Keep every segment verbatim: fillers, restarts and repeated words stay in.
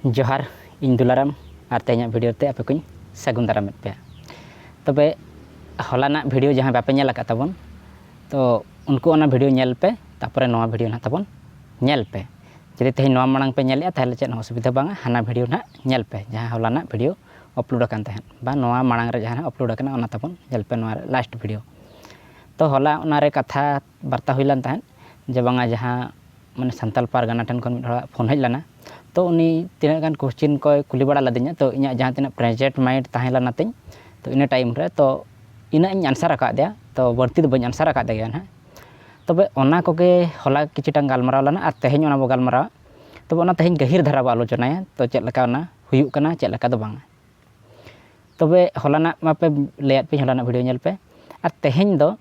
ᱡᱚᱦᱟᱨ, ᱤᱧ ᱫᱩᱞᱟᱨᱟᱢ ᱟᱨ ᱛᱮᱦᱮᱧᱟᱜ ᱵᱷᱤᱰᱤᱭᱳ ᱛᱮ ᱟᱯᱮ ᱠᱚᱧ ᱥᱟᱹᱜᱩᱱ ᱫᱟᱨᱟᱢᱮᱫ ᱯᱮᱭᱟ᱾ ᱛᱚᱵᱮ ᱦᱚᱞᱟᱱᱟᱜ ᱵᱷᱤᱰᱤᱭᱳ ᱡᱟᱦᱟᱸᱭ ᱵᱟᱯᱮ ᱧᱮᱞ ᱟᱠᱟᱫ ᱛᱟᱵᱚᱱ, ᱛᱚ ᱩᱱᱠᱩ ᱚᱱᱟ ᱵᱷᱤᱰᱤᱭᱳ ᱧᱮᱞ ᱯᱮ, ᱛᱟᱨᱯᱚᱨᱮ ᱱᱚᱣᱟ ᱵᱷᱤᱰᱤᱭᱳ ᱱᱟᱦᱟᱜ ᱛᱟᱵᱚᱱ ᱧᱮᱞ ᱯᱮ᱾ ᱡᱩᱫᱤ ᱛᱮᱦᱮᱧ ᱱᱚᱣᱟ ᱢᱟᱲᱟᱝ ᱯᱮ ᱧᱮᱞᱮᱫᱼᱟ, ᱛᱟᱦᱚᱞᱮ ᱪᱮᱫ ᱦᱚᱸ ᱚᱥᱩᱵᱤᱫᱷᱟ ᱵᱟᱝᱟ, ᱦᱟᱱᱟ ᱵᱷᱤᱰᱤᱭᱳ ᱱᱟᱦᱟᱜ ᱧᱮᱞ ᱯᱮ, ᱡᱟᱦᱟᱸ ᱦᱚᱞᱟᱱᱟᱜ ᱵᱷᱤᱰᱤᱭᱳ ᱟᱯᱞᱳᱰ ᱟᱠᱟᱱ ᱛᱟᱦᱮᱸᱫ, ᱵᱟ ᱱᱚᱣᱟ ᱢᱟᱲᱟᱝ ᱨᱮ ᱡᱟᱦᱟᱸ ᱟᱯᱞᱳᱰ ᱟᱠᱟᱱᱟ, ᱚᱱᱟ ᱛᱟᱵᱚᱱ ᱧᱮᱞ ᱯᱮ, ᱱᱚᱣᱟ ᱞᱟᱥᱴ ᱵᱷᱤᱰᱤᱭᱳ᱾ ᱛᱚ ᱦᱚᱞᱟ ᱚᱱᱟᱨᱮ ᱠᱟᱛᱷᱟ ᱵᱟᱨᱛᱟ ᱦᱩᱭ ᱞᱮᱱ ᱛᱟᱦᱮᱸᱫ ᱡᱮ ᱵᱟᱝᱟ, ᱡᱟᱦᱟᱸ ᱢᱟᱱᱮ ᱥᱟᱱᱛᱟᱞ ᱯᱟᱨᱜᱟᱱᱟ ᱴᱷᱮᱱ ᱠᱷᱚᱱ ᱢᱤᱫ ᱦᱚᱲᱟᱜ ᱯᱷᱳᱱ ᱦᱮᱡ ᱞᱮᱱᱟ᱾ ᱛᱚ ᱩᱱᱤ ᱛᱤᱱᱟᱹᱜ ᱜᱟᱱ ᱠᱚᱥᱪᱮᱱ ᱠᱚᱭ ᱠᱩᱞᱤ ᱵᱟᱲᱟ ᱞᱮᱫᱤᱧᱟ, ᱛᱚ ᱤᱧᱟᱹᱜ ᱡᱟᱦᱟᱸ ᱛᱤᱱᱟᱹᱜ ᱯᱨᱮᱡᱮᱱᱴ ᱢᱟᱭᱤᱱᱰ ᱛᱟᱦᱮᱸ ᱞᱮᱱᱟ ᱛᱤᱧ, ᱛᱚ ᱤᱱᱟᱹ ᱴᱟᱭᱤᱢ ᱨᱮ, ᱛᱚ ᱤᱱᱟᱹᱜ ᱤᱧ ᱟᱱᱥᱟᱨ ᱟᱠᱟᱫ ᱫᱮᱭᱟ, ᱛᱚ ᱵᱟᱹᱲᱛᱤ ᱫᱚ ᱵᱟᱹᱧ ᱟᱱᱥᱟᱨ ᱟᱠᱟᱫ ᱫᱮᱭᱟ ᱱᱟᱦᱟᱜ᱾ ᱛᱚᱵᱮ ᱚᱱᱟ ᱠᱚᱜᱮ ᱦᱚᱞᱟ ᱠᱤᱪᱷᱩᱴᱟᱝ ᱜᱟᱞᱢᱟᱨᱟᱣ ᱞᱮᱱᱟ, ᱟᱨ ᱛᱮᱦᱮᱧ ᱚᱱᱟ ᱵᱚ ᱜᱟᱞᱢᱟᱨᱟᱣᱟ᱾ ᱛᱚᱵᱮ ᱚᱱᱟ ᱛᱮᱦᱮᱧ ᱜᱟᱹᱦᱤᱨ ᱫᱷᱟᱨᱟ ᱵᱚ ᱟᱞᱳᱪᱚᱱᱟᱭᱟ, ᱛᱚ ᱪᱮᱫ ᱞᱮᱠᱟ ᱚᱱᱟ ᱦᱩᱭᱩᱜ ᱠᱟᱱᱟ, ᱪᱮᱫ ᱞᱮᱠᱟ ᱫᱚ ᱵᱟᱝᱟ᱾ ᱛᱚᱵᱮ ᱦᱚᱞᱟᱱᱟᱜ ᱢᱟᱯᱮ ᱞᱟᱹᱭᱟᱫ ᱯᱮ, ᱦᱚᱞᱟᱱᱟᱜ ᱵᱷᱤᱰᱤᱭᱳ ᱧᱮᱞ ᱯᱮ᱾ ᱟᱨ ᱛᱮᱦᱮᱧ ᱫᱚ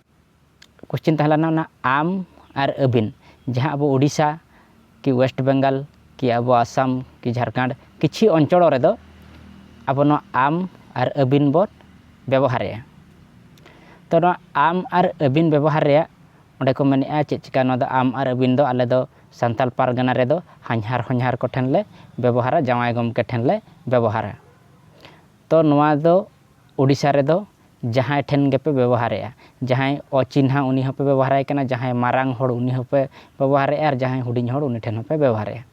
ᱠᱚᱥᱪᱮᱱ ᱛᱟᱦᱮᱸ ᱞᱮᱱᱟ ᱚᱱᱟ ᱟᱢ ᱟᱨ ᱟᱹᱵᱤᱱ, ᱡᱟᱦᱟᱸ ᱟᱵᱚ ᱳᱰᱤᱥᱟ ᱠᱤ ᱳᱭᱮᱥᱴ ᱵᱮᱝᱜᱟᱞ ᱠᱤ ᱟᱵᱚ ᱟᱥᱟᱢ ᱠᱤ ᱡᱷᱟᱲᱠᱷᱚᱸᱰ ᱠᱤᱪᱷᱩ ᱚᱧᱪᱚᱲ ᱨᱮᱫᱚ ᱟᱵᱚ ᱱᱚᱣᱟ ᱟᱢ ᱟᱨ ᱟᱹᱵᱤᱱ ᱵᱚᱱ ᱵᱮᱵᱚᱦᱟᱨᱮᱜᱼᱟ᱾ ᱛᱚ ᱱᱚᱣᱟ ᱟᱢ ᱟᱨ ᱟᱹᱵᱤᱱ ᱵᱮᱵᱚᱦᱟᱨ ᱨᱮᱭᱟᱜ ᱚᱸᱰᱮ ᱠᱚ ᱢᱮᱱᱮᱫᱼᱟ ᱪᱮᱫ ᱪᱤᱠᱟ, ᱱᱚᱣᱟ ᱫᱚ ᱟᱢ ᱟᱨ ᱟᱹᱵᱤᱱ ᱫᱚ ᱟᱞᱮ ᱫᱚ ᱥᱟᱱᱛᱟᱲ ᱯᱟᱨᱜᱟᱱᱟ ᱨᱮᱫᱚ ᱦᱟᱧᱦᱟᱨ ᱦᱚᱧᱦᱟᱨ ᱠᱚᱴᱷᱮᱱ ᱞᱮ ᱵᱮᱵᱚᱦᱟᱨᱟ, ᱡᱟᱶᱟᱭ ᱜᱚᱢᱠᱮ ᱴᱷᱮᱱ ᱞᱮ ᱵᱮᱵᱚᱦᱟᱨᱟ᱾ ᱛᱚ ᱱᱚᱣᱟ ᱫᱚ ᱳᱰᱤᱥᱟ ᱨᱮᱫᱚ ᱡᱟᱦᱟᱸᱭ ᱴᱷᱮᱱ ᱜᱮᱯᱮ ᱵᱮᱵᱚᱦᱟᱨᱮᱜᱼᱟ, ᱡᱟᱦᱟᱸᱭ ᱚᱪᱤᱱᱦᱟ ᱩᱱᱤ ᱦᱚᱸᱯᱮ ᱵᱮᱵᱚᱦᱟᱨᱟᱭ ᱠᱟᱱᱟ, ᱡᱟᱦᱟᱸᱭ ᱢᱟᱨᱟᱝ ᱦᱚᱲ ᱩᱱᱤ ᱦᱚᱸᱯᱮ ᱵᱮᱵᱚᱦᱟᱨᱮᱜᱼᱟ, ᱟᱨ ᱡᱟᱦᱟᱸᱭ ᱦᱩᱰᱤᱧ ᱦᱚᱲ ᱩᱱᱤ ᱴᱷᱮᱱ ᱦᱚᱸᱯᱮ ᱵᱮᱵᱚᱦᱟᱨᱮᱜᱼᱟ᱾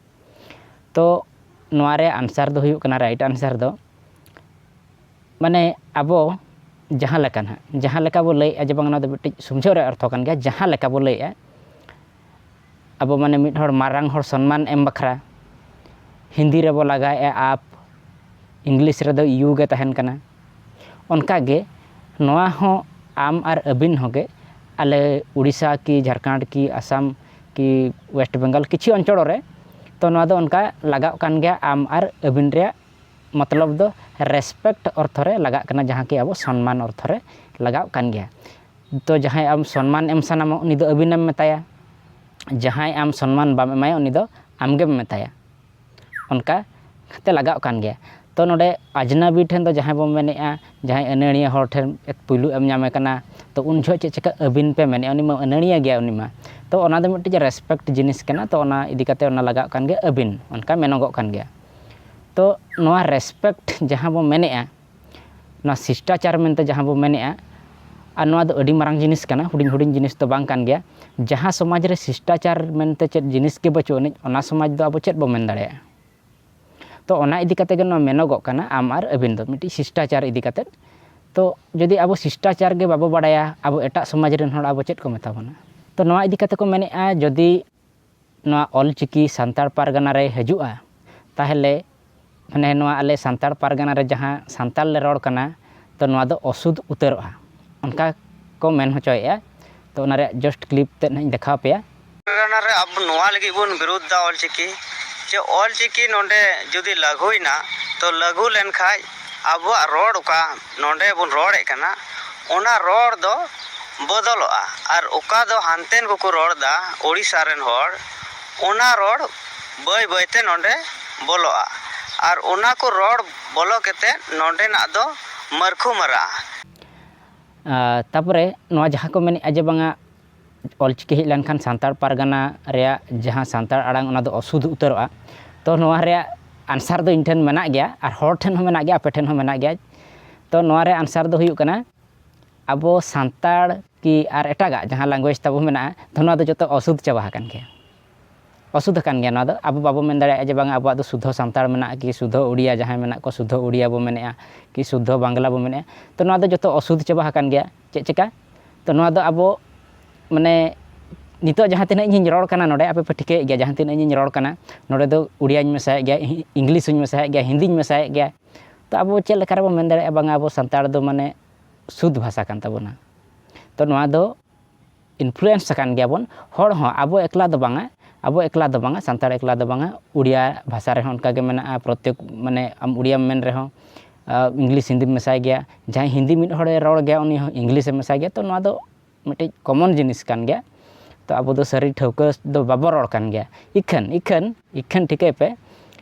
ᱛᱚ ᱱᱚᱣᱟ ᱨᱮᱭᱟᱜ ᱟᱱᱥᱟᱨ ᱫᱚ ᱦᱩᱭᱩᱜ ᱠᱟᱱᱟ, ᱨᱟᱭᱤᱴ ᱟᱱᱥᱟᱨ ᱫᱚ, ᱢᱟᱱᱮ ᱟᱵᱚ ᱡᱟᱦᱟᱸ ᱞᱮᱠᱟ ᱱᱟᱦᱟᱜ, ᱡᱟᱦᱟᱸ ᱞᱮᱠᱟ ᱵᱚ ᱞᱟᱹᱭᱮᱫᱼᱟ ᱡᱮ ᱵᱟᱝ, ᱱᱚᱣᱟ ᱫᱚ ᱢᱤᱫᱴᱤᱡ ᱥᱚᱢᱡᱷᱟᱹᱣ ᱨᱮᱭᱟᱜ ᱚᱨᱛᱷᱚ ᱠᱟᱱ ᱜᱮᱭᱟ, ᱡᱟᱦᱟᱸ ᱞᱮᱠᱟ ᱵᱚ ᱞᱟᱹᱭᱮᱫᱼᱟ, ᱟᱵᱚ ᱢᱟᱱᱮ ᱢᱤᱫ ᱦᱚᱲ ᱢᱟᱨᱟᱝ ᱦᱚᱲ ᱥᱚᱱᱢᱟᱱ ᱮᱢ ᱵᱟᱠᱷᱨᱟ ᱦᱤᱱᱫᱤ ᱨᱮᱵᱚ ᱞᱟᱜᱟᱣᱮᱫᱼᱟ ᱟᱯ, ᱤᱝᱞᱤᱥ ᱨᱮᱫᱚ ᱤᱭᱩ ᱜᱮ ᱛᱟᱦᱮᱱ ᱠᱟᱱᱟ᱾ ᱚᱱᱠᱟᱜᱮ ᱱᱚᱣᱟ ᱦᱚᱸ ᱟᱢ ᱟᱨ ᱟᱹᱵᱤᱱ ᱦᱚᱸᱜᱮ ᱟᱞᱮ ᱩᱲᱤᱥᱥᱟ ᱠᱤ ᱡᱷᱟᱲᱠᱷᱚᱸᱰ ᱠᱤ ᱟᱥᱟᱢ ᱠᱤ ᱳᱭᱮᱥᱴ ᱵᱮᱝᱜᱚᱞ ᱠᱤᱪᱷᱩ ᱚᱧᱪᱚᱲ ᱨᱮ, ᱛᱚ ᱱᱚᱣᱟ ᱫᱚ ᱚᱱᱠᱟ ᱞᱟᱜᱟᱣ ᱠᱟᱱ ᱜᱮᱭᱟ ᱟᱢ ᱟᱨ ᱟᱹᱵᱤᱱ ᱨᱮᱭᱟᱜ ᱢᱚᱛᱞᱚᱵ ᱫᱚ ᱨᱮᱥᱯᱮᱠᱴ ᱚᱨᱛᱷᱚ ᱨᱮ ᱞᱟᱜᱟᱜ ᱠᱟᱱᱟ, ᱡᱟᱦᱟᱸ ᱠᱤ ᱟᱵᱚ ᱥᱚᱱᱢᱟᱱ ᱚᱨᱛᱷᱚ ᱨᱮ ᱞᱟᱜᱟᱜ ᱠᱟᱱ ᱜᱮᱭᱟ᱾ ᱛᱚ ᱡᱟᱦᱟᱸᱭ ᱟᱢ ᱥᱚᱱᱢᱟᱱ ᱮᱢ ᱥᱟᱱᱟᱢᱟ ᱩᱱᱤ ᱫᱚ ᱟᱹᱵᱤᱱᱮᱢ ᱢᱮᱛᱟᱭᱟ, ᱡᱟᱦᱟᱸᱭ ᱟᱢ ᱥᱚᱱᱢᱟᱱ ᱵᱟᱢ ᱮᱢᱟᱭᱟ ᱩᱱᱤ ᱫᱚ ᱟᱢᱜᱮᱢ ᱢᱮᱛᱟᱭᱟ᱾ ᱚᱱᱠᱟ ᱠᱟᱛᱮ ᱞᱟᱜᱟᱜ ᱠᱟᱱ ᱜᱮᱭᱟ᱾ ᱛᱚ ᱱᱚᱰᱮ ᱟᱡᱽᱱᱟᱵᱤ ᱴᱷᱮᱱ ᱫᱚ ᱡᱟᱦᱟᱸᱭ ᱵᱚᱱ ᱢᱮᱱᱮᱫᱼᱟ, ᱡᱟᱦᱟᱸᱭ ᱟᱹᱱᱟᱹᱲᱤᱭᱟᱹ ᱦᱚᱲ ᱴᱷᱮᱱ ᱯᱩᱭᱞᱩ ᱮᱢ ᱧᱟᱢᱮ ᱠᱟᱱᱟ, ᱛᱚ ᱩᱱ ᱡᱚᱦᱚᱜ ᱪᱮᱫ ᱪᱤᱠᱟᱹ, ᱟᱹᱵᱤᱱ ᱯᱮ ᱢᱮᱱᱮᱫᱼᱟ, ᱩᱱᱤ ᱢᱟ ᱟᱹᱱᱟᱹᱲᱤᱭᱟᱹ ᱜᱮᱭᱟ ᱩᱱᱤ ᱢᱟ᱾ ᱛᱚ ᱚᱱᱟ ᱫᱚ ᱢᱤᱫᱴᱤᱡ ᱨᱮᱥᱯᱮᱠᱴ ᱡᱤᱱᱤᱥ ᱠᱟᱱᱟ, ᱛᱚ ᱚᱱᱟ ᱤᱫᱤ ᱠᱟᱛᱮ ᱚᱱᱟ ᱞᱟᱜᱟᱜ ᱠᱟᱱ ᱜᱮᱭᱟ ᱟᱹᱵᱤᱱ, ᱚᱱᱠᱟ ᱢᱮᱱᱚᱜᱚᱜ ᱠᱟᱱ ᱜᱮᱭᱟ᱾ ᱛᱚ ᱱᱚᱣᱟ ᱨᱮᱥᱯᱮᱠᱴ ᱡᱟᱦᱟᱸ ᱵᱚ ᱢᱮᱱᱮᱫᱼᱟ, ᱱᱚᱣᱟ ᱥᱤᱥᱴᱟᱪᱟᱨ ᱢᱮᱱᱛᱮ ᱡᱟᱦᱟᱸ ᱵᱚ ᱢᱮᱱᱮᱫᱼᱟ, ᱟᱨ ᱱᱚᱣᱟ ᱫᱚ ᱟᱹᱰᱤ ᱢᱟᱨᱟᱝ ᱡᱤᱱᱤᱥ ᱠᱟᱱᱟ, ᱦᱩᱰᱤᱧ ᱦᱩᱰᱤᱧ ᱡᱤᱱᱤᱥ ᱫᱚ ᱵᱟᱝ ᱠᱟᱱ ᱜᱮᱭᱟ᱾ ᱡᱟᱦᱟᱸ ᱥᱚᱢᱟᱡᱽ ᱨᱮ ᱥᱤᱥᱴᱟᱪᱟᱨ ᱢᱮᱱᱛᱮ ᱪᱮᱫ ᱡᱤᱱᱤᱥ ᱜᱮ ᱵᱟᱹᱪᱩᱜ ᱟᱹᱱᱤᱡ, ᱚᱱᱟ ᱥᱚᱢᱟᱡᱽ ᱫᱚ ᱟᱵᱚ ᱪᱮᱫ ᱵᱚ ᱢᱮᱱ ᱫᱟᱲᱮᱭᱟᱜᱼᱟ? ᱛᱚ ᱚᱱᱟ ᱤᱫᱤ ᱠᱟᱛᱮ ᱜᱮ ᱱᱚᱣᱟ ᱢᱮᱱᱚᱜᱚᱜ ᱠᱟᱱᱟ, ᱟᱢ ᱟᱨ ᱟᱹᱵᱤᱱ ᱫᱚ ᱢᱤᱫᱴᱤᱡ ᱥᱤᱥᱴᱟᱪᱟᱨ ᱤᱫᱤ ᱠᱟᱛᱮ᱾ ᱛᱚ ᱡᱩᱫᱤ ᱟᱵᱚ ᱥᱤᱥᱴᱟᱪᱟᱨ ᱜᱮ ᱵᱟᱵᱚ ᱵᱟᱲᱟᱭᱟ, ᱟᱵᱚ ᱮᱴᱟᱜ ᱥᱚᱢᱟᱡᱽ ᱨᱮᱱ ᱦᱚᱲ ᱟᱵᱚ ᱪᱮᱫ ᱠᱚ ᱢᱮᱛᱟ ᱵᱚᱱᱟ? ᱛᱚ ᱱᱚᱣᱟ ᱤᱫᱤ ᱠᱟᱛᱮ ᱠᱚ ᱢᱮᱱᱮᱫᱼᱟ, ᱡᱩᱫᱤ ᱱᱚᱣᱟ ᱚᱞ ᱪᱤᱠᱤ ᱥᱟᱱᱛᱟᱲ ᱯᱟᱨᱜᱟᱱᱟ ᱨᱮ ᱦᱤᱡᱩᱜᱼᱟ, ᱛᱟᱦᱚᱞᱮ ᱢᱟᱱᱮ ᱱᱚᱣᱟ ᱟᱞᱮ ᱥᱟᱱᱛᱟᱲ ᱯᱟᱨᱜᱟᱱᱟ ᱨᱮ ᱡᱟᱦᱟᱸ ᱥᱟᱱᱛᱟᱲ ᱞᱮ ᱨᱚᱲ ᱠᱟᱱᱟ, ᱛᱚ ᱱᱚᱣᱟ ᱫᱚ ᱚᱥᱩᱫᱷ ᱩᱛᱟᱹᱨᱚᱜᱼᱟ, ᱚᱱᱠᱟ ᱠᱚ ᱢᱮᱱ ᱦᱚᱪᱚᱭᱮᱫᱼᱟ᱾ ᱛᱚ ᱚᱱᱟ ᱨᱮᱭᱟᱜ ᱡᱟᱥᱴ ᱠᱞᱤᱯ ᱛᱮᱫ ᱱᱟᱦᱟᱜ ᱤᱧ ᱫᱮᱠᱷᱟᱣ ᱟᱯᱮᱭᱟ᱾ ᱯᱟᱨᱜᱟᱱᱟ ᱨᱮ ᱟᱵᱚ ᱱᱚᱣᱟ ᱞᱟᱹᱜᱤᱫ ᱵᱚᱱ ᱵᱤᱨᱳᱫᱷ ᱫᱟ ᱚᱞ ᱪᱤᱠᱤ, ᱡᱮ ᱚᱞ ᱪᱤᱠᱤ ᱱᱚᱰᱮ ᱡᱩᱫᱤ ᱞᱟᱹᱜᱩᱭᱮᱱᱟ, ᱛᱚ ᱞᱟᱹᱜᱩ ᱞᱮᱱᱠᱷᱟᱡ ᱟᱵᱚᱣᱟᱜ ᱨᱚᱲ ᱚᱠᱟ ᱱᱚᱰᱮ ᱵᱚᱱ ᱨᱚᱲᱮᱫ ᱠᱟᱱᱟ, ᱚᱱᱟ ᱨᱚᱲ ᱫᱚ ᱵᱚᱫᱚᱞᱚᱜᱼᱟ᱾ ᱟᱨ ᱚᱠᱟ ᱫᱚ ᱦᱟᱱᱛᱮᱱ ᱠᱚᱠᱚ ᱨᱚᱲ ᱮᱫᱟ ᱳᱰᱤᱥᱟ ᱨᱮᱱ ᱦᱚᱲ, ᱚᱱᱟ ᱨᱚᱲ ᱵᱟᱹᱭ ᱵᱟᱹᱭᱛᱮ ᱱᱚᱰᱮ ᱵᱚᱞᱚᱜᱼᱟ᱾ ᱟᱨ ᱚᱱᱟ ᱠᱚ ᱨᱚᱲ ᱵᱚᱞᱚ ᱠᱟᱛᱮ ᱱᱚᱰᱮᱱᱟᱜ ᱫᱚ ᱢᱟᱹᱨᱠᱷᱩ ᱢᱟᱨᱟᱜᱼᱟ᱾ ᱟᱨ ᱛᱟᱯᱚᱨᱮ ᱱᱚᱣᱟ ᱡᱟᱦᱟᱸ ᱠᱚ ᱢᱮᱱᱮᱫᱼᱟ ᱡᱮ ᱵᱟᱝᱟ ᱚᱞᱪᱤᱠᱤ ᱦᱮᱡ ᱞᱮᱱᱠᱷᱟᱱ ᱥᱟᱱᱛᱟᱲ ᱯᱟᱨᱜᱟᱱᱟ ᱨᱮᱭᱟᱜ ᱡᱟᱦᱟᱸ ᱥᱟᱱᱛᱟᱲ ᱟᱲᱟᱝ, ᱚᱱᱟ ᱫᱚ ᱚᱥᱩᱫᱷ ᱩᱛᱟᱹᱨᱚᱜᱼᱟ᱾ ᱛᱚ ᱱᱚᱣᱟ ᱨᱮᱭᱟᱜ ᱟᱱᱥᱟᱨ ᱫᱚ ᱤᱧ ᱴᱷᱮᱱ ᱢᱮᱱᱟᱜ ᱜᱮᱭᱟ, ᱟᱨ ᱦᱚᱲ ᱴᱷᱮᱱ ᱦᱚᱸ ᱢᱮᱱᱟᱜ ᱜᱮᱭᱟ, ᱟᱯᱮ ᱴᱷᱮᱱ ᱦᱚᱸ ᱢᱮᱱᱟᱜ ᱜᱮᱭᱟ᱾ ᱛᱚ ᱱᱚᱣᱟ ᱨᱮᱭᱟᱜ ᱟᱱᱥᱟᱨ ᱫᱚ ᱦᱩᱭᱩᱜ ᱠᱟᱱᱟ, ᱟᱵᱚ ᱥᱟᱱᱛᱟᱲ ᱠᱤ ᱟᱨ ᱮᱴᱟᱜᱟᱜ ᱡᱟᱦᱟᱸ ᱞᱮᱝᱜᱩᱭᱮᱡᱽ ᱛᱟᱵᱚ ᱢᱮᱱᱟᱜᱼᱟ, ᱛᱚ ᱱᱚᱣᱟ ᱫᱚ ᱡᱚᱛᱚ ᱚᱥᱩᱫᱷ ᱪᱟᱵᱟ ᱟᱠᱟᱱ ᱜᱮᱭᱟ᱾ ᱚᱥᱩᱫᱷ ᱟᱠᱟᱱ ᱜᱮᱭᱟ ᱱᱚᱣᱟ ᱫᱚ᱾ ᱟᱵᱚ ᱵᱟᱵᱚ ᱢᱮᱱ ᱫᱟᱲᱮᱭᱟᱜᱼᱟ ᱡᱮ ᱵᱟᱝᱟ ᱟᱵᱚᱣᱟᱜ ᱫᱚ ᱥᱩᱫᱷᱚ ᱥᱟᱱᱛᱟᱲ ᱢᱮᱱᱟᱜᱼᱟ ᱠᱤ ᱥᱩᱫᱷᱚ ᱩᱲᱤᱭᱟ, ᱡᱟᱦᱟᱸᱭ ᱢᱮᱱᱟᱜ ᱠᱚ ᱥᱩᱫᱷᱚ ᱩᱲᱤᱭᱟ ᱵᱚ ᱢᱮᱱᱮᱫᱼᱟ ᱠᱤ ᱥᱩᱫᱷᱚ ᱵᱟᱝᱞᱟ ᱵᱚ ᱢᱮᱱᱮᱫᱼᱟ᱾ ᱛᱚ ᱱᱚᱣᱟ ᱫᱚ ᱡᱚᱛᱚ ᱚᱥᱩᱫᱷ ᱪᱟᱵᱟ ᱟᱠᱟᱱ ᱜᱮᱭᱟ᱾ ᱪᱮᱫ ᱪᱤᱠᱟ? ᱛᱚ ᱱᱚᱣᱟ ᱫᱚ ᱟᱵᱚ ᱢᱟᱱᱮ ᱱᱤᱛᱚᱜ ᱡᱟᱦᱟᱸ ᱛᱤᱱᱟᱹᱜ ᱤᱧᱤᱧ ᱨᱚᱲ ᱠᱟᱱᱟ ᱱᱚᱰᱮ, ᱟᱯᱮ ᱯᱮ ᱴᱷᱤᱠᱟᱹᱭᱮᱫ ᱜᱮᱭᱟ, ᱡᱟᱦᱟᱸ ᱛᱤᱱᱟᱹᱜ ᱤᱧᱤᱧ ᱨᱚᱲ ᱠᱟᱱᱟ ᱱᱚᱰᱮ ᱫᱚ ᱩᱲᱤᱭᱟᱧ ᱢᱮᱥᱟᱭᱮᱫ ᱜᱮᱭᱟ, ᱤᱝ-, ᱤᱝᱞᱤᱥ ᱦᱚᱧ ᱢᱮᱥᱟᱭᱮᱫ ᱜᱮᱭᱟ, ᱦᱤᱱᱫᱤᱧ ᱢᱮᱥᱟᱭᱮᱫ ᱜᱮᱭᱟ᱾ ᱛᱚ ᱟᱵᱚ ᱪᱮᱫ ᱞᱮᱠᱟ ᱨᱮᱵᱚ ᱢᱮᱱ ᱫᱟᱲᱮᱭᱟᱜᱼᱟ ᱵᱟᱝᱟ ᱟᱵᱚ ᱥᱟᱱᱛᱟᱲ ᱫᱚ ᱢᱟᱱᱮ ᱥᱩᱫᱷ ᱵᱷᱟᱥᱟ ᱠᱟᱱ ᱛᱟᱵᱚᱱᱟ? ᱛᱚ ᱱᱚᱣᱟ ᱫᱚ ᱤᱱᱯᱷᱞᱩᱭᱮᱱᱥ ᱟᱠᱟᱱ ᱜᱮᱭᱟ ᱵᱚᱱ ᱦᱚᱲ ᱦᱚᱸ, ᱟᱵᱚ ᱮᱠᱞᱟ ᱫᱚ ᱵᱟᱝᱟ, ᱟᱵᱚ ᱮᱠᱞᱟ ᱫᱚ ᱵᱟᱝᱟ, ᱥᱟᱱᱛᱟᱲ ᱮᱠᱞᱟ ᱫᱚ ᱵᱟᱝᱟ, ᱩᱲᱤᱭᱟ ᱵᱷᱟᱥᱟ ᱨᱮᱦᱚᱸ ᱚᱱᱠᱟ ᱜᱮ ᱢᱮᱱᱟᱜᱼᱟ, ᱯᱨᱚᱛᱮᱠ ᱢᱟᱱᱮ ᱟᱢ ᱩᱲᱤᱭᱟᱢ ᱢᱮᱱ ᱨᱮᱦᱚᱸ, ᱟ, ᱤᱝᱞᱤᱥ ᱦᱤᱱᱫᱤᱢ ᱢᱮᱥᱟᱭ ᱜᱮᱭᱟ, ᱡᱟᱦᱟᱸᱭ ᱦᱤᱱᱫᱤ ᱢᱤᱫ ᱦᱚᱲᱮ ᱨᱚᱲ ᱜᱮᱭᱟ ᱩᱱᱤ ᱦᱚᱸ ᱤᱝᱞᱤᱥᱮ ᱢᱮᱥᱟᱭ ᱜᱮᱭᱟ᱾ ᱛᱚ ᱱᱚᱣᱟ ᱫᱚ ᱢᱤᱫᱴᱤᱡ ᱠᱚᱢᱚᱱ ᱡᱤᱱᱤᱥ ᱠᱟᱱ ᱜᱮᱭᱟ᱾ ᱛᱚ ᱟᱵᱚ ᱫᱚ ᱥᱟᱹᱨᱤ ᱴᱷᱟᱹᱣᱠᱟᱹ ᱫᱚ ᱵᱟᱵᱚ ᱨᱚᱲ ᱠᱟᱱ ᱜᱮᱭᱟ᱾ ᱤᱠᱷᱟᱹᱱ, ᱤᱠᱷᱟᱹᱱ, ᱤᱠᱷᱟᱹᱱ ᱴᱷᱤᱠᱟᱹᱭ ᱯᱮ,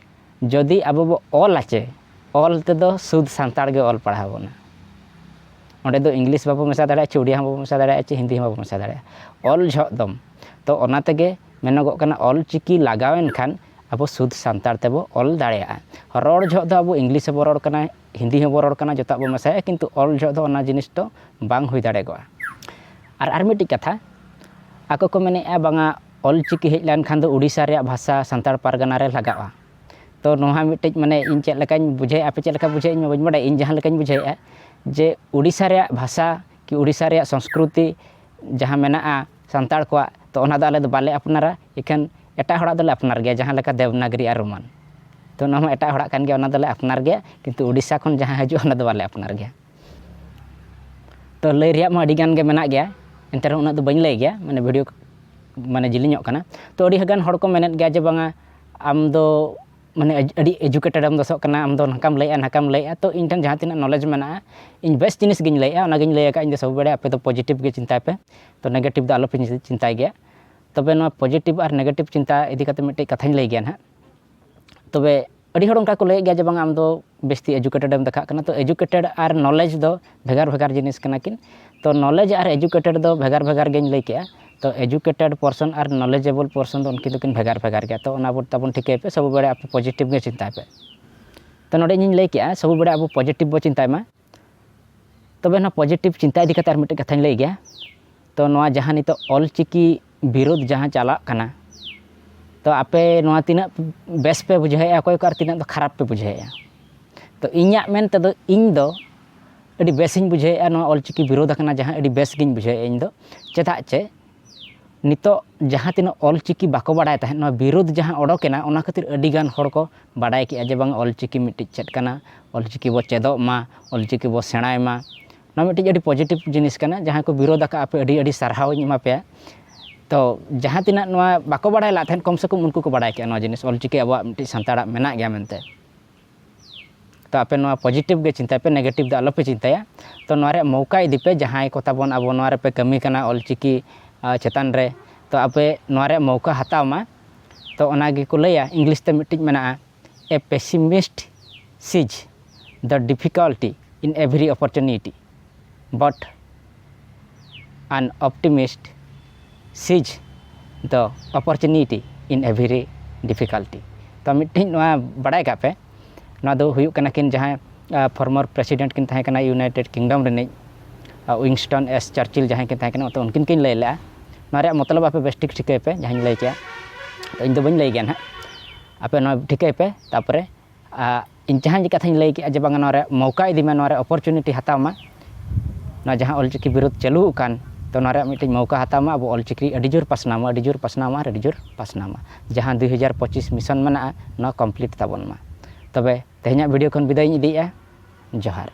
ᱡᱩᱫᱤ ᱟᱵᱚ ᱵᱚ ᱚᱞᱟ ᱪᱮ, ᱚᱞ ᱛᱮᱫᱚ ᱥᱩᱫᱷ ᱥᱟᱱᱛᱟᱲ ᱜᱮ ᱚᱞ ᱯᱟᱲᱦᱟᱣ ᱵᱚᱱᱟ᱾ ᱚᱸᱰᱮ ᱫᱚ ᱤᱝᱞᱤᱥ ᱵᱟᱵᱚ ᱢᱮᱥᱟ ᱫᱟᱲᱮᱭᱟᱜᱼᱟ ᱪᱮ, ᱩᱲᱤᱭᱟ ᱦᱚᱸ ᱵᱟᱵᱚ ᱢᱮᱥᱟ ᱫᱟᱲᱮᱭᱟᱜᱼᱟ ᱪᱮ, ᱦᱤᱱᱫᱤ ᱦᱚᱸ ᱵᱟᱵᱚ ᱢᱮᱥᱟ ᱫᱟᱲᱮᱭᱟᱜᱼᱟ᱾ ᱚᱞ ᱡᱚᱦᱚᱜ ᱫᱚᱢ᱾ ᱛᱚ ᱚᱱᱟ ᱛᱮᱜᱮ ᱢᱮᱱᱚᱜᱚᱜ ᱠᱟᱱᱟ, ᱚᱞ ᱪᱤᱠᱤ ᱞᱟᱜᱟᱣᱮᱱ ᱠᱷᱟᱱ ᱟᱵᱚ ᱥᱩᱫᱷ ᱥᱟᱱᱛᱟᱲ ᱛᱮᱵᱚ ᱚᱞ ᱫᱟᱲᱮᱭᱟᱜᱼᱟ᱾ ᱨᱚᱲ ᱡᱚᱦᱚᱜ ᱫᱚ ᱟᱵᱚ ᱤᱝᱞᱤᱥ ᱦᱚᱸᱵᱚ ᱨᱚᱲ ᱠᱟᱱᱟ, ᱦᱤᱱᱫᱤ ᱦᱚᱸᱵᱚ ᱨᱚᱲ ᱠᱟᱱᱟ, ᱡᱚᱛᱚᱣᱟᱜ ᱵᱚ ᱢᱮᱥᱟᱭᱟ, ᱠᱤᱱᱛᱩ ᱚᱞ ᱡᱚᱦᱚᱜ ᱫᱚ ᱚᱱᱟ ᱡᱤᱱᱤᱥ ᱫᱚ ᱵᱟᱝ ᱦᱩᱭ ᱫᱟᱲᱮᱭᱟᱜᱚᱜᱼᱟ᱾ ᱟᱨ ᱟᱨ ᱢᱤᱫᱴᱤᱡ ᱠᱟᱛᱷᱟ, ᱟᱠᱚ ᱠᱚ ᱢᱮᱱᱮᱫᱼᱟ, ᱵᱟᱝᱟ, ᱚᱞ ᱪᱤᱠᱤ ᱦᱮᱡ ᱞᱮᱱᱠᱷᱟᱱ ᱫᱚ ᱩᱲᱤᱥᱥᱟ ᱨᱮᱭᱟᱜ ᱵᱷᱟᱥᱟ ᱥᱟᱱᱛᱟᱲ ᱯᱟᱨᱜᱟᱱᱟ ᱨᱮ ᱞᱟᱜᱟᱜᱼᱟ᱾ ᱛᱚ ᱱᱚᱣᱟ ᱢᱤᱫᱴᱤᱡ, ᱢᱟᱱᱮ, ᱤᱧ ᱪᱮᱫ ᱞᱮᱠᱟᱧ ᱵᱩᱡᱷᱟᱹᱣᱮᱫᱼᱟ, ᱟᱯᱮ ᱪᱮᱫ ᱞᱮᱠᱟ ᱵᱩᱡᱷᱟᱹᱣᱮᱫᱼᱟ, ᱤᱧ ᱢᱟ ᱵᱟᱹᱧ ᱵᱟᱰᱟᱭᱟ, ᱤᱧ ᱡᱟᱦᱟᱸ ᱞᱮᱠᱟᱧ ᱵᱩᱡᱷᱟᱹᱣᱮᱫᱼᱟ ᱡᱮ ᱩᱲᱤᱥᱥᱟ ᱨᱮᱭᱟᱜ ᱵᱷᱟᱥᱟ ᱠᱤ ᱩᱲᱤᱥᱥᱟ ᱨᱮᱭᱟᱜ ᱥᱚᱝᱥᱠᱨᱤᱛᱤ ᱡᱟᱦᱟᱸ ᱢᱮᱱᱟᱜᱼᱟ ᱥᱟᱱᱛᱟᱲ ᱠᱚᱣᱟᱜ, ᱛᱚ ᱚᱱᱟ ᱫᱚ ᱟᱞᱮ ᱫᱚ ᱵᱟᱞᱮ ᱟᱯᱱᱟᱨᱟ, ᱮᱠᱷᱟᱱ ᱮᱴᱟᱜ ᱦᱚᱲᱟᱜ ᱫᱚᱞᱮ ᱟᱯᱱᱟᱨ ᱜᱮᱭᱟ, ᱡᱟᱦᱟᱸ ᱞᱮᱠᱟ ᱫᱮᱵᱽᱱᱟᱜᱽᱨᱤ ᱟᱨ ᱨᱳᱢᱟᱱ᱾ ᱛᱚ ᱱᱚᱣᱟ ᱦᱚᱸ ᱮᱴᱟᱜ ᱦᱚᱲᱟᱜ ᱠᱟᱱ ᱜᱮᱭᱟ, ᱚᱱᱟ ᱫᱚᱞᱮ ᱟᱯᱱᱟᱨ ᱜᱮᱭᱟ, ᱠᱤᱱᱛᱩ ᱩᱲᱤᱥᱥᱟ ᱠᱷᱚᱱ ᱡᱟᱦᱟᱸ ᱦᱤᱡᱩᱜᱼᱟ, ᱚᱱᱟ ᱫᱚ ᱵᱟᱞᱮ ᱟᱯᱱᱟᱨ ᱜᱮᱭᱟ᱾ ᱛᱚ ᱞᱟᱹᱭ ᱨᱮᱭᱟᱜ ᱢᱟ ᱟᱹᱰᱤ ᱜᱟᱱ ᱜᱮ ᱢᱮᱱᱟᱜ ᱜᱮᱭᱟ, ᱮᱱᱛᱮ ᱨᱮᱦᱚᱸ ᱩᱱᱟᱹᱜ ᱫᱚ ᱵᱟᱹᱧ ᱞᱟᱹᱭ ᱜᱮᱭᱟ, ᱢᱟᱱᱮ ᱵᱷᱤᱰᱤᱭᱳ ᱢᱟᱱᱮ ᱡᱤᱞᱤᱧᱚᱜ ᱠᱟᱱᱟ᱾ ᱛᱚ ᱟᱹᱰᱤ ᱜᱟᱱ ᱦᱚᱲ ᱠᱚ ᱢᱮᱱᱮᱫ ᱜᱮᱭᱟ ᱡᱮ ᱵᱟᱝᱟ, ᱟᱢ ᱫᱚ ᱢᱟᱱᱮ ᱟᱹᱰᱤ ᱮᱡᱩᱠᱮᱴᱮᱰ ᱮᱢ ᱫᱚᱥᱚᱜ ᱠᱟᱱᱟ, ᱟᱢ ᱫᱚ ᱱᱚᱝᱠᱟᱢ ᱞᱟᱹᱭᱮᱜᱼᱟ, ᱱᱚᱝᱠᱟᱢ ᱞᱟᱹᱭᱮᱜᱼᱟ᱾ ᱛᱚ ᱤᱧ ᱴᱷᱮᱱ ᱡᱟᱦᱟᱸ ᱛᱤᱱᱟᱹᱜ ᱱᱚᱞᱮᱡᱽ ᱢᱮᱱᱟᱜᱼᱟ, ᱤᱧ ᱵᱮᱥ ᱡᱤᱱᱤᱥ ᱜᱤᱧ ᱞᱟᱹᱭᱮᱜᱼᱟ, ᱚᱱᱟᱜᱤᱧ ᱞᱟᱹᱭ ᱟᱠᱟᱫᱼᱟ᱾ ᱤᱧ ᱫᱚ ᱥᱚᱵ ᱵᱮᱲᱟ ᱟᱯᱮ ᱫᱚ ᱯᱚᱡᱤᱴᱤᱵᱷ ᱜᱮ ᱪᱤᱱᱛᱟᱭ ᱯᱮ, ᱛᱚ ᱱᱮᱜᱮᱴᱤᱵᱷ ᱫᱚ ᱟᱞᱚᱯᱮ ᱪᱤᱱᱛᱟᱭ ᱜᱮᱭᱟ᱾ ᱛᱚᱵᱮ ᱱᱚᱣᱟ ᱯᱚᱡᱤᱴᱤᱵᱷ ᱟᱨ ᱱᱮᱜᱮᱴᱤᱵᱷ ᱪᱤᱱᱛᱟ ᱤᱫᱤ ᱠᱟᱛᱮ ᱢᱤᱫᱴᱮᱡ ᱠᱟᱛᱷᱟᱧ ᱞᱟᱹᱭ ᱜᱮᱭᱟ ᱱᱟᱦᱟᱜ᱾ ᱛᱚᱵᱮ ᱟᱹᱰᱤ ᱦᱚᱲ ᱚᱱᱠᱟ ᱠᱚ ᱞᱟᱹᱭᱮᱫ ᱜᱮᱭᱟ ᱡᱮ ᱵᱟᱝ, ᱟᱢ ᱫᱚ ᱵᱮᱥᱛᱤ ᱮᱡᱩᱠᱮᱴᱮᱰ ᱮᱢ ᱫᱮᱠᱷᱟᱜ ᱠᱟᱱᱟ᱾ ᱛᱚ ᱮᱡᱩᱠᱮᱴᱮᱰ ᱟᱨ ᱱᱚᱞᱮᱡᱽ ᱫᱚ ᱵᱷᱮᱜᱟᱨ ᱵᱷᱮᱜᱟᱨ ᱡᱤᱱᱤᱥ ᱠᱟᱱᱟ ᱠᱤᱱ᱾ ᱛᱚ ᱱᱚᱞᱮᱡᱽ ᱟᱨ ᱮᱡᱩᱠᱮᱴᱮᱰ ᱫᱚ ᱵᱷᱮᱜᱟᱨ ᱵᱷᱮᱜᱟᱨ ᱜᱮᱧ ᱞᱟᱹᱭ ᱠᱮᱜᱼᱟ᱾ ᱛᱚ ᱮᱡᱩᱠᱮᱴᱮᱰ ᱯᱟᱨᱥᱚᱱ ᱟᱨ ᱱᱚᱞᱮᱡᱮᱵᱚᱞ ᱯᱟᱨᱥᱚᱱ ᱫᱚ ᱩᱱᱠᱤᱱ ᱫᱚᱠᱤᱱ ᱵᱷᱮᱜᱟᱨ ᱵᱷᱮᱜᱟᱨ ᱜᱮᱭᱟ᱾ ᱛᱚ ᱚᱱᱟ ᱵᱚ ᱛᱟᱵᱚᱱ ᱴᱷᱤᱠᱟᱹᱭ ᱯᱮ, ᱥᱚᱵ ᱵᱮᱲᱟ ᱟᱵᱚ ᱯᱚᱡᱤᱴᱤᱵᱷ ᱜᱮ ᱪᱤᱱᱛᱟᱭ ᱯᱮ᱾ ᱛᱚ ᱱᱚᱰᱮ ᱤᱧᱤᱧ ᱞᱟᱹᱭ ᱠᱮᱜᱼᱟ, ᱥᱚᱵ ᱵᱮᱲᱟ ᱟᱵᱚ ᱯᱚᱡᱤᱴᱤᱵᱷ ᱵᱚ ᱪᱤᱱᱛᱟᱭ ᱢᱟ᱾ ᱛᱚᱵᱮ ᱱᱚᱣᱟ ᱯᱚᱡᱤᱴᱤᱵᱷ ᱪᱤᱱᱛᱟ ᱤᱫᱤ ᱠᱟᱛᱮ ᱟᱨ ᱢᱤᱫᱴᱮᱡ ᱠᱟᱛᱷᱟᱧ ᱞᱟᱹᱭ ᱜᱮᱭᱟ᱾ ᱛᱚ ᱱᱚᱣᱟ ᱡᱟᱦᱟᱸ ᱱᱤᱛᱚᱜ ᱚᱞ ᱪᱤᱠᱤ ᱵᱤᱨᱳᱫᱷ ᱡᱟᱦᱟᱸ ᱪᱟᱞᱟᱜ ᱠᱟᱱᱟ, ᱛᱚ ᱟᱯᱮ ᱱᱚᱣᱟ ᱛᱤᱱᱟᱹᱜ ᱵᱮᱥ ᱯᱮ ᱵᱩᱡᱷᱟᱹᱣᱮᱫᱼᱟ, ᱚᱠᱚᱭ ᱠᱚ ᱟᱨ ᱛᱤᱱᱟᱹᱜ ᱫᱚ ᱠᱷᱟᱨᱟᱯ ᱯᱮ ᱵᱩᱡᱷᱟᱹᱣᱮᱫᱼᱟ? ᱛᱚ ᱤᱧᱟᱹᱜ ᱢᱮᱱ ᱛᱮᱫᱚ ᱤᱧ ᱫᱚ ᱟᱹᱰᱤ ᱵᱮᱥᱤᱧ ᱵᱩᱡᱷᱟᱹᱣᱮᱫᱼᱟ, ᱱᱚᱣᱟ ᱚᱞ ᱪᱤᱠᱤ ᱵᱤᱨᱳᱫᱷ ᱟᱠᱟᱱᱟ ᱡᱟᱦᱟᱸ, ᱟᱹᱰᱤ ᱵᱮᱥ ᱜᱤᱧ ᱵᱩᱡᱷᱟᱹᱣᱮᱫᱼᱟ ᱤᱧ ᱫᱚ᱾ ᱪᱮᱫᱟᱜ ᱪᱮ ᱱᱤᱛᱚᱜ ᱡᱟᱦᱟᱸ ᱛᱤᱱᱟᱹᱜ ᱚᱞ ᱪᱤᱠᱤ ᱵᱟᱠᱚ ᱵᱟᱲᱟᱭ ᱛᱟᱦᱮᱸᱫ, ᱱᱚᱣᱟ ᱵᱤᱨᱳᱫᱷ ᱡᱟᱦᱟᱸ ᱚᱰᱚᱠᱮᱱᱟ, ᱚᱱᱟ ᱠᱷᱟᱹᱛᱤᱨ ᱟᱹᱰᱤ ᱜᱟᱱ ᱦᱚᱲ ᱠᱚ ᱵᱟᱰᱟᱭ ᱠᱮᱜᱼᱟ ᱡᱮ ᱵᱟᱝ, ᱚᱞ ᱪᱤᱠᱤ ᱢᱤᱫᱴᱤᱡ ᱪᱮᱫ ᱠᱟᱱᱟ, ᱚᱞ ᱪᱤᱠᱤ ᱵᱚ ᱪᱮᱫᱚᱜ ᱢᱟ, ᱚᱞ ᱪᱤᱠᱤ ᱵᱚ ᱥᱮᱬᱟᱭ ᱢᱟ᱾ ᱱᱚᱣᱟ ᱢᱤᱫᱴᱤᱡ ᱟᱹᱰᱤ ᱯᱚᱡᱤᱴᱤᱵᱷ ᱡᱤᱱᱤᱥ ᱠᱟᱱᱟ᱾ ᱡᱟᱦᱟᱸᱭ ᱠᱚ ᱵᱤᱨᱳᱫᱷ ᱟᱠᱟᱫᱼᱟ, ᱟᱯᱮ ᱟᱹᱰᱤ ᱟᱹᱰᱤ ᱥᱟᱨᱦᱟᱣ ᱤᱧ ᱮᱢᱟ ᱯᱮᱭᱟ᱾ ᱛᱚ ᱡᱟᱦᱟᱸ ᱛᱤᱱᱟᱹᱜ ᱱᱚᱣᱟ ᱵᱟᱠᱚ ᱵᱟᱲᱟᱭ ᱞᱟᱜ ᱛᱟᱦᱮᱸᱫ, ᱠᱚᱢ ᱥᱮ ᱠᱚᱢ ᱩᱱᱠᱩ ᱠᱚ ᱵᱟᱲᱟᱭ ᱠᱮᱜᱼᱟ ᱱᱚᱣᱟ ᱡᱤᱱᱤᱥ, ᱚᱞ ᱪᱤᱠᱤ ᱟᱵᱚᱣᱟᱜ ᱢᱤᱫᱴᱤᱡ ᱥᱟᱱᱛᱟᱲᱟᱜ ᱢᱮᱱᱟᱜ ᱜᱮᱭᱟ ᱢᱮᱱᱛᱮ᱾ ᱛᱚ ᱟᱯᱮ ᱱᱚᱣᱟ ᱯᱚᱡᱤᱴᱤᱵᱷ ᱜᱮ ᱪᱤᱱᱛᱟᱹᱭ ᱯᱮ, ᱱᱮᱜᱮᱴᱤᱵᱷ ᱫᱚ ᱟᱞᱚᱯᱮ ᱪᱤᱱᱛᱟᱹᱭᱟ᱾ ᱛᱚ ᱱᱚᱣᱟ ᱨᱮᱭᱟᱜ ᱢᱚᱣᱠᱟ ᱤᱫᱤ ᱯᱮ, ᱡᱟᱦᱟᱸᱭ ᱠᱚ ᱛᱟᱵᱚᱱ ᱟᱵᱚ ᱱᱚᱣᱟ ᱨᱮᱯᱮ ᱠᱟᱹᱢᱤ ᱠᱟᱱᱟ, ᱚᱞ ᱪᱤᱠᱤ ᱟᱨ ᱪᱮᱛᱟᱱ ᱨᱮ, ᱛᱚ ᱟᱯᱮ ᱱᱚᱣᱟ ᱨᱮᱭᱟᱜ ᱢᱚᱣᱠᱟ ᱦᱟᱛᱟᱣ ᱢᱟ᱾ ᱛᱚ ᱚᱱᱟ ᱜᱮᱠᱚ ᱞᱟᱹᱭᱟ, ᱤᱝᱞᱤᱥ ᱛᱮ ᱢᱤᱫᱴᱤᱡ ᱢᱮᱱᱟᱜᱼᱟ, "A pessimist sees the difficulty in every opportunity, but an optimist sees the opportunity in every difficulty. ᱛᱚ ᱢᱤᱫᱴᱤᱡ ᱱᱚᱣᱟ ᱵᱟᱲᱟᱭ ᱠᱟᱜ ᱯᱮ, ᱱᱚᱣᱟ ᱫᱚ ᱦᱩᱭᱩᱜ ᱠᱟᱱᱟ ᱠᱤᱱ ᱡᱟᱦᱟᱸᱭ ᱯᱷᱚᱨᱢᱟᱨ ᱯᱨᱮᱥᱤᱰᱮᱱᱴ ᱠᱤᱱ ᱛᱟᱦᱮᱸ ᱠᱟᱱᱟ ᱤᱭᱩᱱᱟᱭᱴᱮᱰ ᱠᱤᱝᱰᱚᱢ ᱨᱤᱱᱤᱡ, ᱩᱭᱤᱱᱥᱴᱚᱱ ᱮᱥ ᱪᱟᱨᱪᱤᱞ ᱡᱟᱦᱟᱸᱭ ᱠᱤᱱ ᱛᱟᱦᱮᱸ ᱠᱟᱱᱟ, ᱛᱚ ᱩᱱᱠᱤᱱ ᱠᱤᱱ ᱞᱟᱹᱭ ᱞᱮᱜᱼᱟ᱾ ᱱᱚᱣᱟ ᱨᱮᱭᱟᱜ ᱢᱚᱛᱞᱚᱵ ᱟᱯᱮ ᱵᱮᱥ ᱴᱷᱤᱠ ᱴᱷᱤᱠᱟᱹᱭ ᱯᱮ, ᱡᱟᱦᱟᱸᱧ ᱞᱟᱹᱭ ᱠᱮᱜᱼᱟ, ᱛᱚ ᱤᱧ ᱫᱚ ᱵᱟᱹᱧ ᱞᱟᱹᱭ ᱜᱮᱭᱟ ᱱᱟᱦᱟᱜ, ᱟᱯᱮ ᱱᱚᱣᱟ ᱴᱷᱤᱠᱟᱹᱭ ᱯᱮ᱾ ᱛᱟᱨᱯᱚᱨᱮ ᱟᱨ ᱤᱧ ᱡᱟᱦᱟᱸ ᱠᱟᱛᱷᱟᱧ ᱞᱟᱹᱭ ᱠᱮᱜᱼᱟ ᱡᱮ ᱵᱟᱝᱟ ᱱᱚᱣᱟ ᱨᱮ ᱢᱚᱣᱠᱟ ᱤᱫᱤ ᱢᱟ, ᱱᱚᱣᱟ ᱨᱮ ᱚᱯᱚᱨᱪᱩᱱᱤᱴᱤ ᱦᱟᱛᱟᱣ ᱢᱟ, ᱱᱚᱣᱟ ᱡᱟᱦᱟᱸ ᱚᱞᱪᱤᱠᱤ ᱵᱤᱨᱳᱫᱷ ᱪᱟᱹᱞᱩ ᱟᱠᱟᱱ, ᱛᱚ ᱱᱚᱣᱟ ᱨᱮᱭᱟᱜ ᱢᱤᱫᱴᱤᱡ ᱢᱚᱣᱠᱟ ᱦᱟᱛᱟᱣ ᱢᱟ, ᱟᱵᱚ ᱚᱞᱪᱤᱠᱤ ᱟᱹᱰᱤ ᱡᱳᱨ ᱯᱟᱥᱱᱟᱣ ᱢᱟ, ᱟᱹᱰᱤ ᱡᱳᱨ ᱯᱟᱥᱱᱟᱣ ᱢᱟ, ᱟᱨ ᱟᱹᱰᱤ ᱡᱳᱨ ᱯᱟᱥᱱᱟᱣ ᱢᱟ᱾ ᱡᱟᱦᱟᱸ ᱫᱩᱭ ᱦᱟᱡᱟᱨ ᱯᱚᱸᱪᱤᱥ ᱢᱤᱥᱚᱱ ᱢᱮᱱᱟᱜᱼᱟ, ᱱᱚᱣᱟ ᱠᱚᱢᱯᱞᱤᱴ ᱛᱟᱵᱚᱱ ᱢᱟ᱾ ᱛᱚᱵᱮ ᱛᱮᱦᱮᱧᱟᱜ ᱵᱷᱤᱰᱤᱭᱳ ᱠᱷᱚᱱ ᱵᱤᱫᱟᱹᱭ ᱤᱧ ᱤᱫᱤᱭᱮᱜᱼᱟ᱾ ᱡᱚᱦᱟᱨ᱾